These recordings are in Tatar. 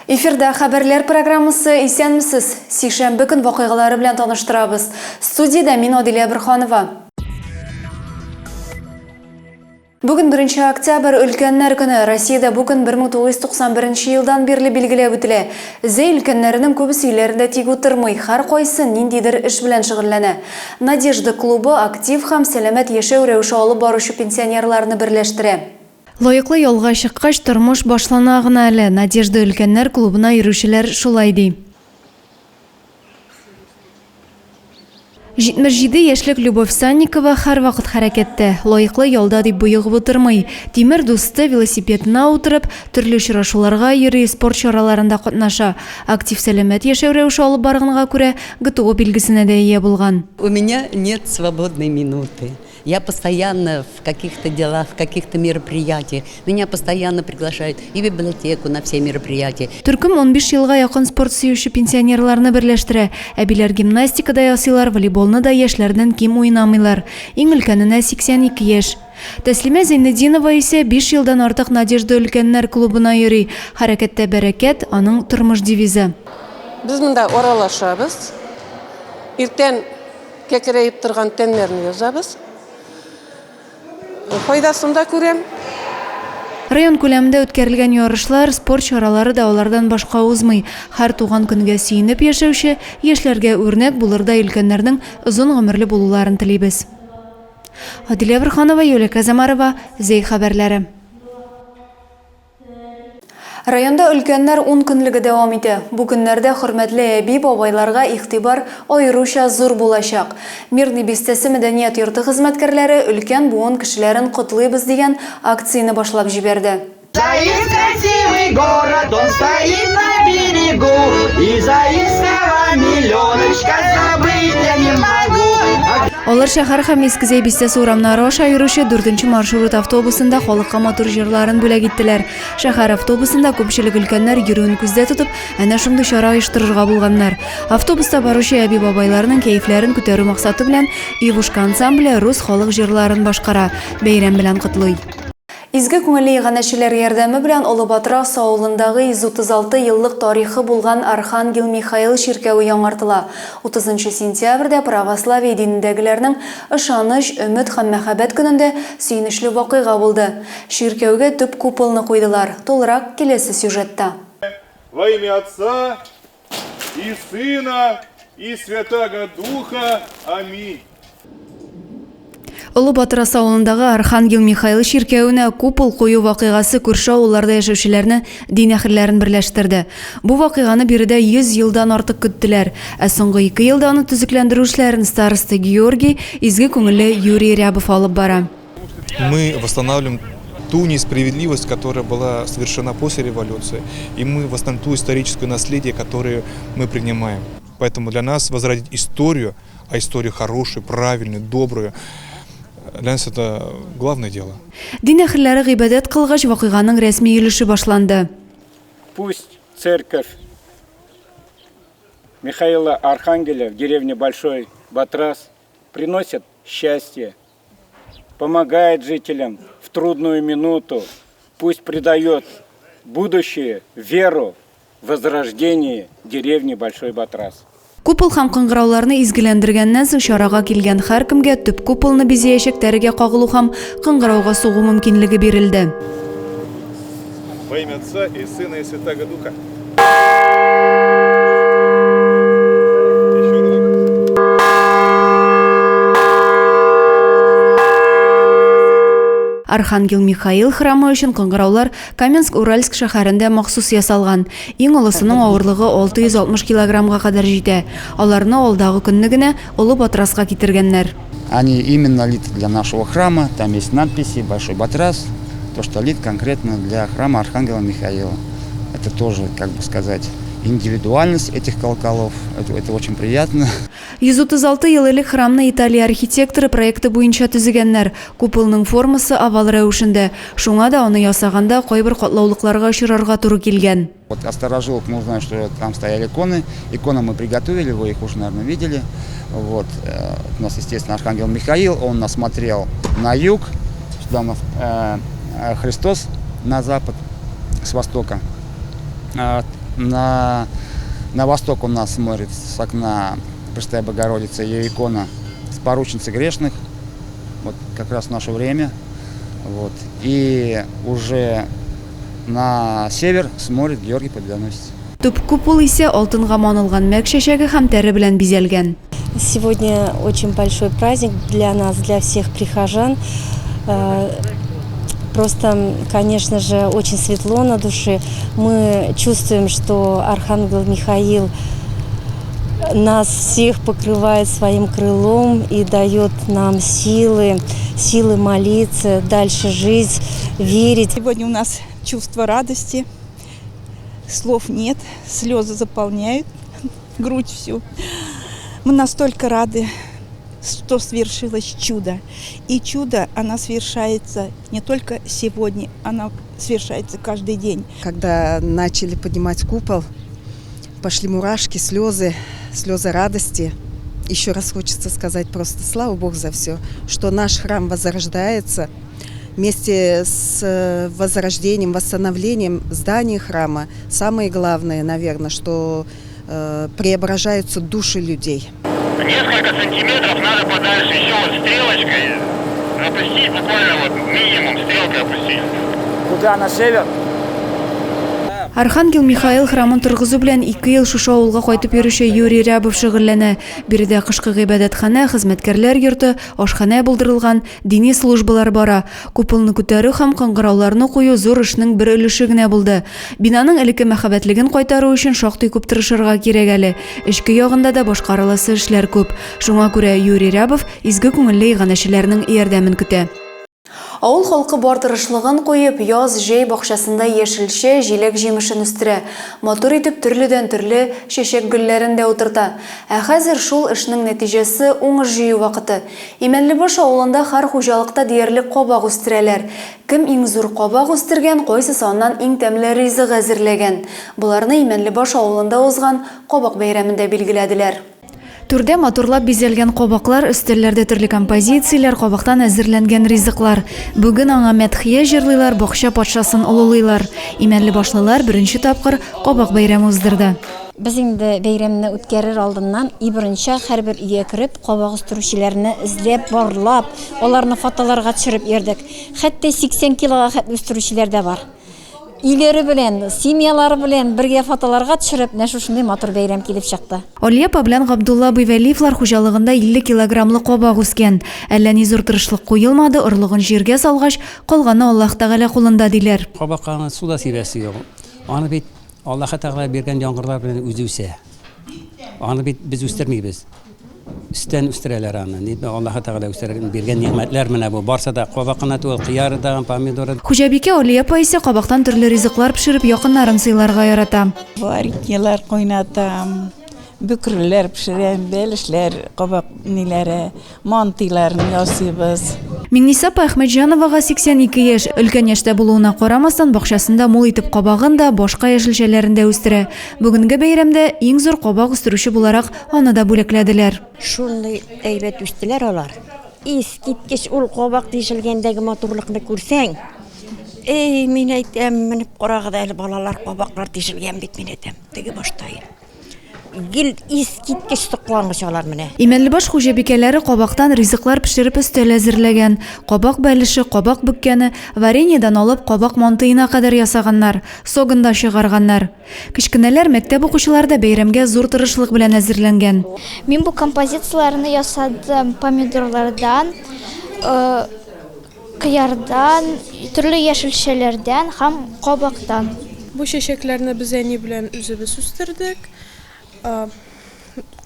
Эфирда хәбәрләр программасы Исәнмесез! Сишәмбе көн вакыйгалары белән таныштырабыз. Студиядә мин Адилә Борһанова. Бүген 1 октябрь өлкәннәр көне. Россиядә бу көн 1991 елдан бирле билгеләп үтелә. Зәй өлкәннәренең күбесе өйләрендә тик утырмый, һәркайсы ниндидер эш белән шөгыльләнә. Надежда клубы актив һәм сәламәт яшәү рәвеше алып баручы пенсионерларны берләштерә. Лаеклы ялга чыккач, тормыш башлана гына әле. Надежда өлкәннәр клубына йөрүчеләр шулай ди. 77 яшьлек Любовь Санникова һәрвакыт хәрәкәттә, лаеклы ялда дип боегып утырмый. Тимер дусты велосипедына утырып, төрле очрашуларга йөри, спорт чараларында катнаша. Актив сәламәт яшәү рәвеше алып барганга күрә, ГТО билгесенә дә ия булган. У меня нет свободной минуты. Я постоянно в каких-то делах, в каких-то мероприятиях. Меня постоянно приглашают и в библиотеку на все мероприятия. Төркем 15 елга якын спорт сөюче пенсионерларны берләштерә. Әбиләр гимнастика да ясыйлар, волейболны да яшьләрдән ким уйнамыйлар. Иң өлкәненә 82 яшь. Тәслимә Зәйнетдинова исә биш елдан артык Надежда өлкәннәр клубына йөри. Хәрәкәттә бәрәкәт, аның тормыш девизы. Без монда аралашабыз. Иртән Кәкрәеп торган тәннәрне язабыз. Файдасын да күрәм. Район күләмендә үткәрелгән ярышлар, спорт чаралары да алардан башка узмый. Һәр туган көнгә сөенеп яшәүче, яшьләргә үрнәк булырдай өлкәннәрнең озын гомерле булуларын телибез. Адилә Борһанова, Юлия Казамарова, Зәй хәбәрләре. Районда өлкәннәр ун көнлеге дәвам итә. Бу көннәрдә хөрмәтле әби-бабайларга игътибар аеруча зур булачак. Мирный бистәсе мәдәният йорты хезмәткәрләре Өлкән буын кешеләрен котлыйбыз дигән акцияне башлап җибәрде. Заинск красивый город, он стоит на берегу, И Заинского миллионочка забыть я не могу. Алар шәһәр һәм Иске Зәй бистәсе урамнары аша йөрүче дүртенче маршрут автобусында халыкка матур җырларын бүләк иттеләр. Шәһәр автобусында күпчелек өлкәннәр йөрүен күздә тотып, әнә шундый чара оештырырга булганнар. Автобуста баручы әби-бабайларның кәефләрен күтәрү максаты белән Ивушка ансамбле рус халык җырларын башкара, бәйрәм белән котлый. Изге күңелле иганәчеләр ярдәме белән Олы Батрас авылындагы 136 еллык тарихы булган Архангел Михаил чиркәве яңартыла. 30 сентябрьдә православие динендәгеләрнең ышаныч, өмет һәм мәхәббәт көнендә сөенечле вакыйга булды. Чиркәүгә төп куполны куйдылар. Тулырак киләсе сюжетта. Во имя Отца и Сына и Святаго Духа. Аминь. Олы Батырас авылындагы Архангел Михаил чиркәвенә купол кую вакыйгасы күрше авылларда яшәүчеләрне, дин әһелләрен берләштерде. Бу вакыйганы биредә 100 елдан артык көттеләр. Ә соңгы ике елда аны төзекләндерү эшләрен староста Георгий, изге күңелле Юрий Рябов алып бара. Мы восстанавливаем ту несправедливость, которая была совершена после революции, и мы восстанавливаем ту историческое наследие, которое мы принимаем. Поэтому для нас возродить историю, а историю хорошую, правильную, добрую, для нас это главное дело. Дин әһелләре гыйбадәт кылгач, вакыйганың рәсми өлеше башланды. Пусть церковь Михаила Архангеля в деревне Большой Батрас приносит счастье, помогает жителям в трудную минуту, пусть придает будущее веру в возрождение деревни Большой Батрас. Купол һәм кыңгырауларны изгеләндергәннән соң чарага килгән һәркемгә төп куполны бизәячәк тәрегә кагылу һәм кыңгырауга сугу мөмкинлеге бирелде. Во имя Отца и Сына и Святаго Духа. Архангел Михаил храмы өчен кыңгыраулар Каменск-Уральск шәһәрендә махсус ясалган. Иң олысының авырлыгы 660 килограммга кадәр җитә. Аларны алдагы көнне генә Олы Батраска китергәннәр. Они именно литы для нашего храма, там есть надписи Большой Батрас, то, что лит конкретно для храма Архангела Михаила. Это тоже, как бы сказать, индивидуальность этих колоколов, это, это очень приятно. 136 ел элек храмны Италия архитекторы проекты буенча төзегәннәр. Куполның формасы овал рәвешендә. Шуңа да аны ясаганда кайбер катлаулыкларга очрарга туры килгән. Вот от старожилов мы узнаем, что там стояли иконы. Иконы мы приготовили, вы их уже, наверное, видели. Вот. Э, у нас, естественно, Архангел Михаил, он нас смотрел на юг, сюда у нас э, э, Христос на запад, с востока. На, на восток у нас смотрит с окна Пресвятая Богородица, ее икона с поручницы грешных, вот как раз в наше время. Вот. И уже на север смотрит Георгий Победоносец. Төп купол исә алтынга манылган мәк чәчәге һәм тәре белән бизәлгән. Сегодня очень большой праздник для нас, для всех прихожан. Э, просто, конечно же, очень светло на душе. Мы чувствуем, что Архангел Михаил нас всех покрывает своим крылом и дает нам силы, силы молиться, дальше жить, верить. Сегодня у нас чувство радости, слов нет, слезы заполняют грудь всю. Мы настолько рады, что свершилось чудо. И чудо, она свершается не только сегодня, она свершается каждый день. Когда начали поднимать купол, пошли мурашки, слезы, слезы радости. Еще раз хочется сказать просто слава Богу за все, что наш храм возрождается – вместе с э, возрождением, восстановлением здания храма, самое главное, наверное, что э, преображаются души людей. Несколько сантиметров надо подальше, еще вот стрелочкой опустить, буквально вот минимум стрелкой опустить. Куда, на север? Архангел Михаил храмын торгызу белән ике ел шушы авылга кайтып йөрүче Юрий Рябов шөгыльләнә. Биредә кышкы гыйбадәтханә, хезмәткәрләр йорты, ашханә булдырылган, дини службалар бара. Куполны күтәрү һәм кыңгырауларны кую зур эшнең бер өлеше генә булды. Бинаның элекке мәһабәтлеген кайтару өчен шактый күп тырышырга кирәк әле. Эчке ягында да башкарыласы эшләр күп. Шуңа күрә Юрий Рябов изге күңелле иганәчеләрнең ярдәмен көтә. Авыл халкы бар тырышлыгын куеп, яз, җәй бакчасында яшелчә, җиләк-җимешен үстерә. Матур итеп төрледән-төрле чәчәк гөлләрен дә утырта. Ә хәзер шул эшнең нәтиҗәсе, уңыш җыю вакыты. Имәнлебаш авылында һәр хуҗалыкта диярлек кабак үстерәләр. Кем иң зур кабак үстергән, кайсысы аннан иң тәмле ризык әзерләгән? Боларны Имәнлебаш авылында узган Кабак бәйрәмендә билгеләделәр. Түрдә матурлап бизәлгән кабаклар, өстәлләрдә төрле композицияләр, кабактан әзерләнгән ризыклар. Бүген аңа мәдхия җырлыйлар, бакча патшасын олылыйлар. Имәнлебашлылар беренче тапкыр кабак бәйрәме уздырды. Без инде бәйрәмне үткәрер алдыннан ибрынча һәрбер өйгә кереп, кабак үстерүчеләрне эзләп, барлап, аларны фотоларга төшереп йөрдек. Хәтта 80 килога хәтле үстерүчеләр дә бар. Өйләре белән, семьялары белән бергә фотоларга төшереп, менә шушындый матур бәйрәм килеп чыкты. Алия апа белән Габдулла абый Вәлиевлар хуҗалыгында 50 килограммлы кабак үскән. Әллә ни зур тырышлык куелмады, орлыгын җиргә салгач, калганы Аллаһ Тәгалә кулында, диләр. Кабакка аны су да сибәсе юк. Аны бит Аллаһы Тәгалә биргән яңгырлар белән үзе үсә. Аны бит без үстермибез. Өстән үстерәләр аны. Ни Аллаһы Тәгалә үстерә биргән нигъмәтләр менә бу. Барсы да кабак кына түгел, кыяр да, помидоры. Хуҗабикә Алия апа исә кабактан төрле ризыклар пешереп, якыннарын сыйларга ярата. Вареньелар кайнатам, бөкреләр пешерәм, бәлешләр, кабак ниләре, мантыйларын ясыйбыз. Миңниса апа Әхмәтҗановага 82 яшь. Өлкән яшьтә булуына карамастан, бакчасында мул итеп кабагын да, башка яшелчәләрен дә үстерә. Бүгенге бәйрәмдә иң зур кабак үстерүче буларак аны да бүләкләделәр. Шундый әйбәт үстеләр алар. Искиткеч ул кабак тишелгәндәге матурлыкны күрсәң. Эй, мин әйтәм, менеп карагыз әле, балалар, кабаклар тишелгән бит, мин әйтәм, теге башта. Гел искиткеч соклангыч алар менә. Имәнлебаш хуҗабикәләре кабактан ризыклар пешереп өстәл әзерләгән. Кабак бәлеше, кабак бөккәне, вареньедан алып кабак мантыена кадәр ясаганнар, согын да чыгарганнар. Кечкенәләр, мәктәп укучылары да бәйрәмгә зур тырышлык белән әзерләнгән. Мин бу композицияләрне ясадым помидорлардан, Кыярдан, төрле яшелчәләрдән һәм кабактан. Бу чәчәкләрне без әни белән үзебез үстердек.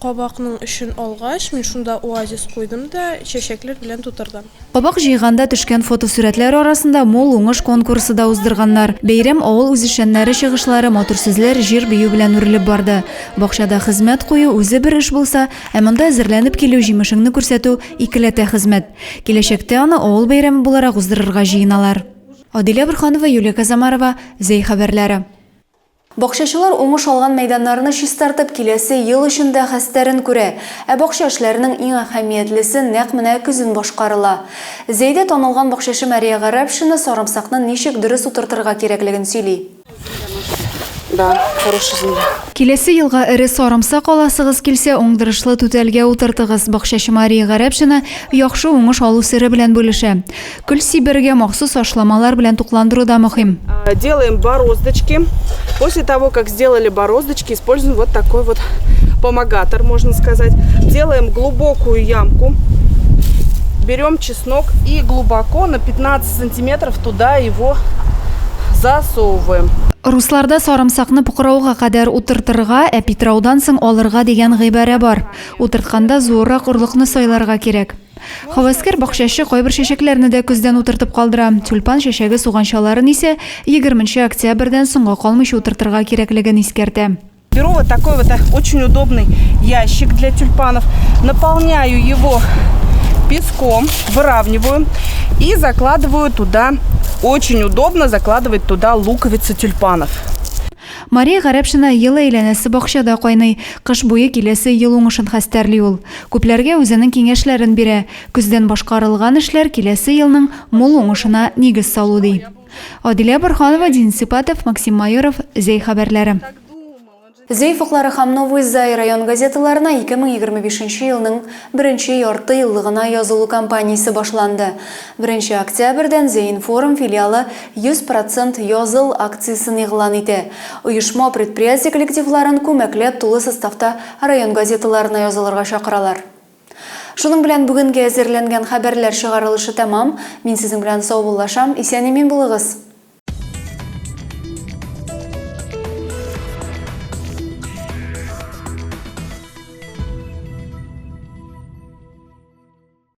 Кабакның эчен алгач, мин шунда оазис куйдым да, чәчәкләр белән тутырдым. Кабак җыйганда төшкән фотосурәтләр арасында мул уңыш конкурсы да уздырганнар. Бәйрәм авыл үзешчәннәре чыгышлары, матур сүзләр, җыр-бию белән үрелеп барды. Бакчада хезмәт кую үзе бер эш булса, ә монда әзерләнеп килү, җимешеңне күрсәтү, икеләтә хезмәт. Киләчәктә аны авыл бәйрәме буларак уздырырга җыеналар. Адилә Борһанова, Юлия Казамарова, Зәй хәбәрләре. Бакчачылар уңыш алган мәйданнарны чистартып, киләсе ел өчен дә хәстәрен күрә. Ә бакча эшләренең иң әһәмиятлесе нәкъ менә көзен башкарыла. Зәйдә танылган бакчачы Мәрия Гарәпшина сарымсакны ничек дөрес утыртырга кирәклеген сөйли. Да, хорошая земля. Киләсе елга эре сарымсак аласыгыз килсә, уңдырышлы түтәлгә утыртыгыз. Бакчачы Мария Гарәпшина яхшы уңыш алу сере белән бүлешә. Көл сибәргә махсус ашламалар белән тукландыру да мөһим. Делаем бороздочки. После того, как сделали бороздочки, используем вот такой вот помогатор, можно сказать. Делаем глубокую ямку. Берем чеснок и глубоко на 15 сантиметров туда его засовываем. Русларда сарымсакны Пукрауга кадәр утыртырга, ә Питраудан соң алырга дигән гыйбарә бар. Утыртканда зуррак орлыкны сайларга кирәк. Һәвәскәр бакчачы кайбер чәчәкләрне дә көздән утыртып калдыра. Тюльпан чәчәге суганчаларын исә егерменче октябрьдән соңга калмыйча утыртырга кирәклеген искәртә. Беру вот такой вот очень удобный ящик для тюльпанов, наполняю его песком, выравниваю и закладываю туда, очень удобно закладывать туда луковицы тюльпанов. Мария Гарәпшина ел әйләнәсе бакчада кайный. Кыш буе киләсе ел уңышын хәстәрли ул. Күпләргә үзенең киңәшләрен бирә. Көздән башкарылган эшләр киләсе елның мул уңышына нигез салу, ди. Адилә Борһанова, Денис Сипатов, Максим Майоров, Зәй хәбәрләре. Зәй офыклары һәм Новый Зай район газеталарына 2025 елның беренче ярты еллыгына язылу кампаниясе башланды. Беренче октябрьдән Зәй-информ филиалы 100 процент языл акциясен игълан итә. Оешма-предприятие коллективларын күмәкләп тулы составта район газеталарына язылырга чакыралар. Шуның белән бүгенгә әзерләнгән хәбәрләр чыгарылышы тәмам. Мин сезнең белән саубуллашам. Исән-имин булыгыз!